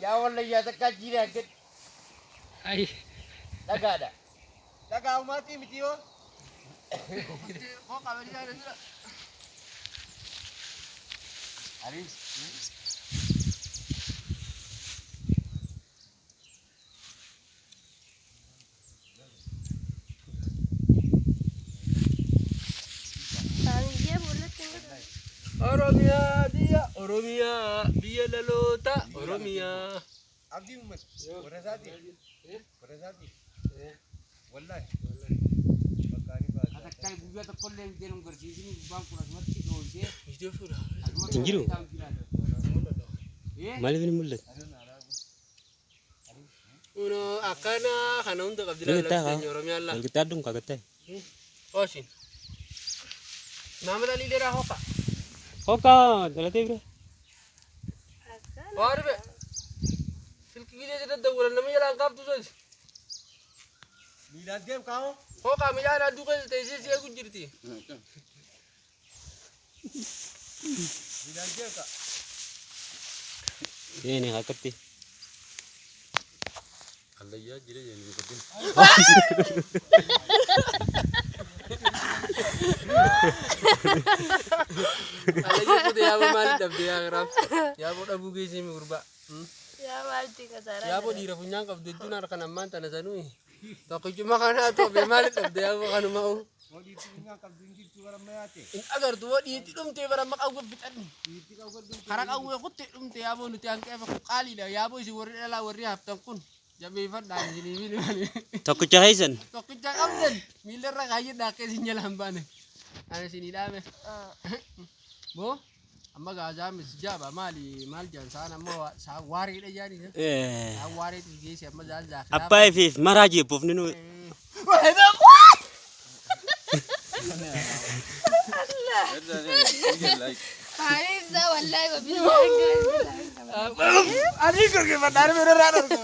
Yaa wallayyaa takkaa jiraa gad Ay. dhagaadha. Dhagaa umaatii miti yoo. Anis. Saamiyyee boollatti hin godhamu. Oromiyaa biyya Oromiyaa biyya laloota Oromiyaa. Abdii Uummat. Warra isaati. Warra isaati. Wallaahi. Bakka ani baasa. Atakkaan guyyaa tokkollee hin nu garsiisin gubbaan kun asumatti dhoosee Viidiyoo fuudha. asumatti Hin jiru? taa'u jiraata. Maaliif hin mul'atu? Kunoo akkana kana hunda qabdi Ni lafti gattaa teenya Oromiyaan laa. Wal qixxaadduun kaa gattaa. Ooshin. Maamad Alii Dheeraa hoka. Hookaa dhalatee bira. Akkana. Waarbe. Silki gilee jira dawwalan nama jalaan qaabtu sochi. Miilaan deem kaa'oo. Hoka midhaan adduu keessa teessee si eegu jirti. Miilaan deem kaa. Ee ni akkatti. Allayyaa jira jedhanii godhin. Allayyaa kute yaaboo maaliif dhabde yaa giraaf? Yaaboo dhabuu geessee mi gurbaa. Yaa maalti kasaaraa Yaaboo dhiira funyaan qabdu jechuun harka ammaan tana sanuu. Tokkichuma kanaa tophee maaliif dhabde yaaboo kanuma uu. Dhiirti funyaan qabdu hin jirtu bara amma yaate. Hin agartu woo dhiirti dhumtee bara amma qawwee fixadhu. Dhiirti qawwee dhumte. Kara qawwee kutte dhumte yaaboo nuti hanqeefa kun qaaliidha. Yaaboo isin warri dhalaa warri haftan kun jabeeffadhaan isinii fi Tokkicha keessan. Tokkicha qabdan miilarra kaayyadhaa akka isin jala hin baane. Ani isinii dhaame. Boo amma gaazaa mis jaaba maali maal jaan saan amma saan waariidha jaanii. Saan waariitu geesse amma zaan zaakilaa. Abbaa ifiif maraa jeebboofni nu. Ibsa wallahi wa billahi. Ani gaggeeffadhaan birarraa dhorka.